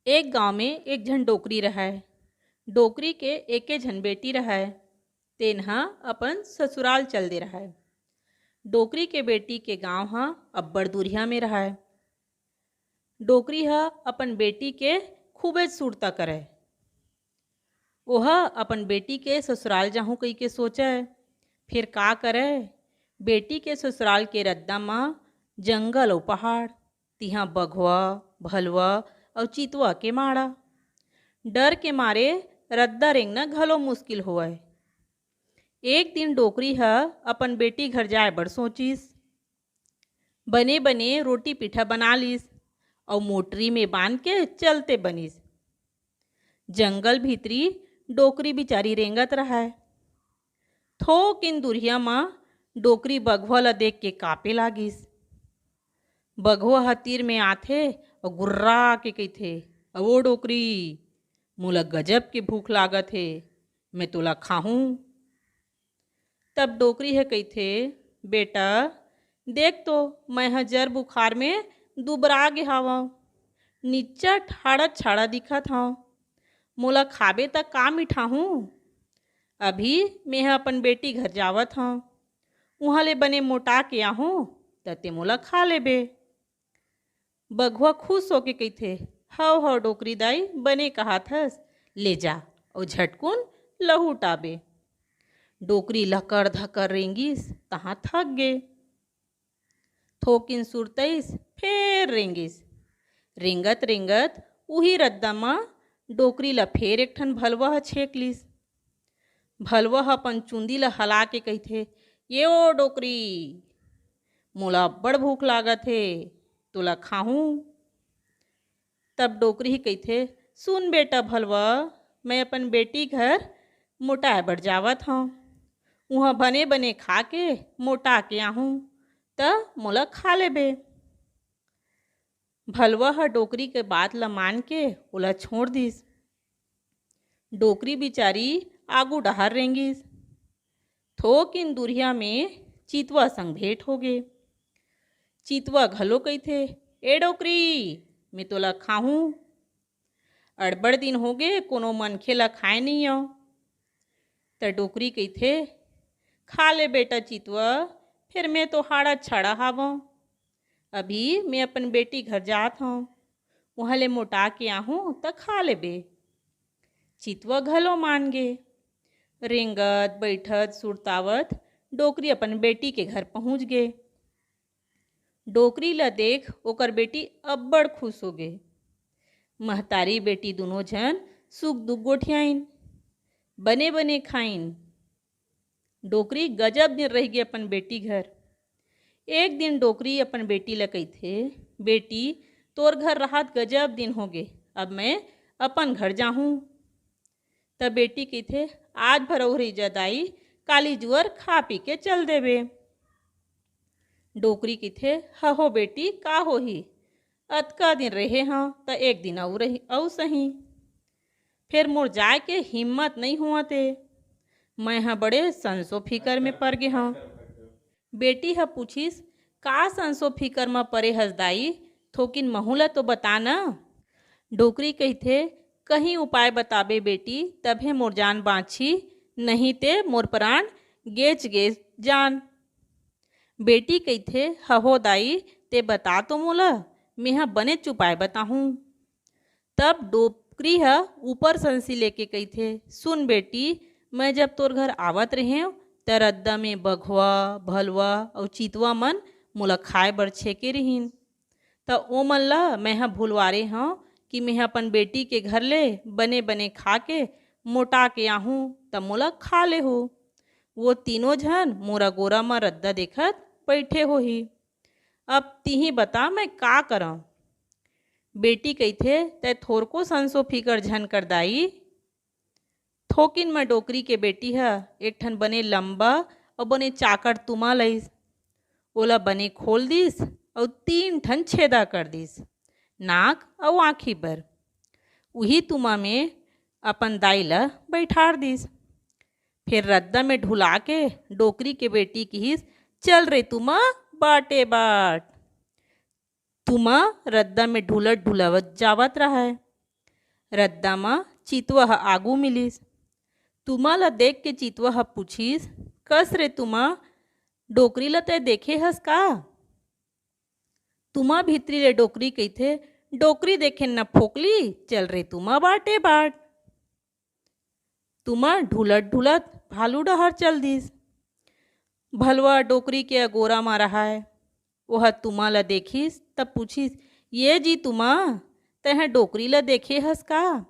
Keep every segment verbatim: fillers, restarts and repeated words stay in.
एक गांव में एक झन डोकरी रहय। डोकरी के एके झन बेटी रहय। तेन ह अपन ससुराल चल दे रहय। डोकरी के बेटी के गांव ह अब्बड़ दूरिहा में रहय। डोकरी ह अपन बेटी के खूबे सुरता करय। ओह अपन बेटी के ससुराल जाहूं कहिके सोचय। फेर का करय, बेटी के ससुराल के रद्दा म जंगल अउ पहाड़, तिहां बघवा, भलवा अउ चितवा के माड़ा। डर के मारे रद्दा रेंगना घलो मुश्किल होवय। एक दिन डोकरी ह अपन बेटी घर जाय बर सोचिस। बने बने रोटी पीठा बना लिस अउ मोटरी में बांध के चलते बनिस। जंगल भीतरी डोकरी बिचारी रेंगत रहय। थोकिन दुरिहा म डोकरी बघवा ल देख के कांपे लागिस। बघवा ह तीर में आथे अउ गुर्रा के कहिथे, "अवो डोकरी, मोला गजब के भूख लागत हे, मैं तोला खाहूं।" तब डोकरी ह कहिथे, "बेटा, देख तो, मैं ह जर बुखार में दुबरा गे हावंव, निच्चट हाड़त छाड़ा दिखत हंव। मोला खाबे त का मिठाहूं? अभी मेंह अपन बेटी घर जावत हंव, उहां ले बने मोटा के आहूं, त ते मोला खा लेबे।" बघवा खुश होके कहिथे, "हव हव डोकरी दाई, बने कहत हस, ले जा।" अउ झटकुन लहुट आबे। डोकरी लकर धकर रेंगिस, तहां थक गे। थोकिन सुरतइस, फेर रेंगिस। रेंगत रेंगत उही रद्दा म डोकरी ल फेर एक ठन भलवा ह छेंक लिस। भलवा ह अपन चुंदी ल हला के कहिथे, "ये ओ डोकरी, मोला अब्बड़ भूख लागत हे, तोला खाहूं।" तब डोकरी ह कहिथे, "सुन बेटा भलवा, मैं अपन बेटी घर मोटाए बर जावत हंव। उहां बने बने खा के मोटा के आहूं, त मोला खा लेबे।" भलवा ह डोकरी के बात ल मान के ओला छोड़ दिस। डोकरी बिचारी आगू डहार रेंगिस। थोकिन दुरिहा में चितवा संग भेंट होगे। चितवा घलो कहिथे, "ए डोकरी, मैं तोला खाहूं।" अड़बड़ दिन होगे, कोनो मनखे ल खाए नइ अव। त डोकरी कहिथे, "खा ले बेटा चितवा, फेर मैं तो हाड़ा छाड़ा हावंव। अभी मैं अपन बेटी घर जात हंव, उहां ले मोटा के आहूं त खा लेबे।" चितवा घलो मान गे। रेंगत, बइठत, सुरतावत डोकरी अपन बेटी के घर पहुंच गे। डोकरी ल देख ओकर बेटी अब्बड़ खुश होगे। महतारी बेटी दूनों झन सुख दुख गोठियाइन, बने बने खाइन। डोकरी गजब दिन रहिगे अपन बेटी घर। एक दिन डोकरी अपन बेटी ल कहिथे, "बेटी, तोर घर रहत गजब दिन होगे, अब मैं अपन घर जाहूं।" त बेटी कहिथे, "आज भर अउ रहि जा दाई, काली जुवर खा पी के चल देबे।" डोकरी कहिथे, "हहो बेटी, का होही, अतका दिन रेहे हंव, त एक दिन अउ रही, अउ सही। फेर मोर जाए के हिम्मत नइ होवत ए। मैं ह बड़े संसो फिकर में पर गे हंव।" बेटी ह पूछिस, "का संसो फिकर म परे हस दाई? थोकिन महूं ल तो बता न।" डोकरी कहिथे, "कहीं उपाय बताबे बेटी, तभे मोर जान बांचही, नहीं ते मोर प्राण गेच गे जान।" बेटी कहिथे, "हहो दाई, ते बता तो मोला, मेंह बनेच उपाय बताहूं।" तब डोकरी ह ऊपर संसी लेके कहिथे, "सुन बेटी, मैं जब तोर घर आवत रहेंव, त रद्दा में बघवा, भलवा अउ चितवा मन मोला खाए बर छेके रिहिन। त ओमन ल मेंह भुलवारे हंव कि मेंह अपन बेटी के घर ले बने-बने खा के मोटा के आहूं, त मोला खा लेहू। वो तीनों झन मोर अगोरा म रद्दा देखत बइठे होही। अब तिही बता, मैं का करंव?" बेटी कहिथे, "तैं थोरको संसो फिकर झन कर दाई।" थोकिन म डोकरी के बेटी ह एक ठन बने लंबा अउ बने चाकर तुमा लइस। ओला बने खोल दिस अउ तीन ठन छेदा कर दिस, नाक अउ आंखी बर। उही तुमा में अपन दाई ल बइठार दिस। फेर रद्दा में ढुला के डोकरी के बेटी किहिस, "चल रे तुमा, बाटे बाट।" तुमा रद्दा में ढुलत ढुलावत जावत रहय। रद्दा म चितवा ह आगू मिलिस। तुमा ल देख के चितवा ह पूछिस, "कस रे तुमा, डोकरी ल तैं देखे हस का?" तुमा भीतरी ले डोकरी कहिथे, "डोकरी देखेन न फोकली, चल रे तुमा बाटे बाट।" तुमा ढुलत ढुलत भालू डहर चल दिस। भलवा डोकरी के अगोरा म रहय। ओह तुमा ल देखिस, तब पूछिस, "ये जी तुमा, तैं ह डोकरी ल देखे हस का?"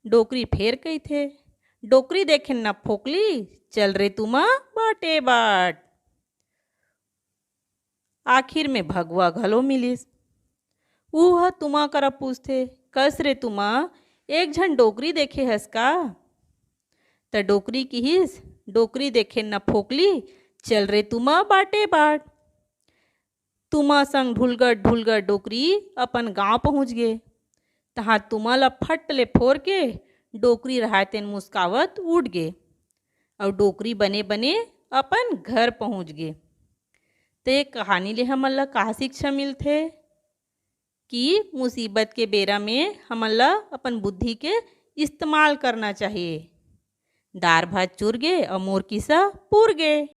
डोकरी फेर कहिथे, "डोकरी देखेन न फोकली, चल रे तुमा बाटे बाट।" आखिर में भगवा घलो मिलिस। उह तुमा करा पूछथे, "कस रे तुमा, एक झन डोकरी देखे हस का?" त डोकरी किहिस, "डोकरी देखेन न फोकली, चल रे तुमा बाटे बाट।" तुमा संग ढुलगत ढुलगत डोकरी अपन गांव पहुंच गे। तहां तुमा ल फट ले फोर के डोकरी रहय तेन मुस्कावत उठ गे, अउ डोकरी बने बने अपन घर पहुंच गे। ते कहानी ले हमन ला का शिक्षा मिलथे कि मुसीबत के बेरा में हमन ला अपन बुद्धि के इस्तेमाल करना चाहिए। दार भात चुर गे अउ मोर किस्सा पुर गे।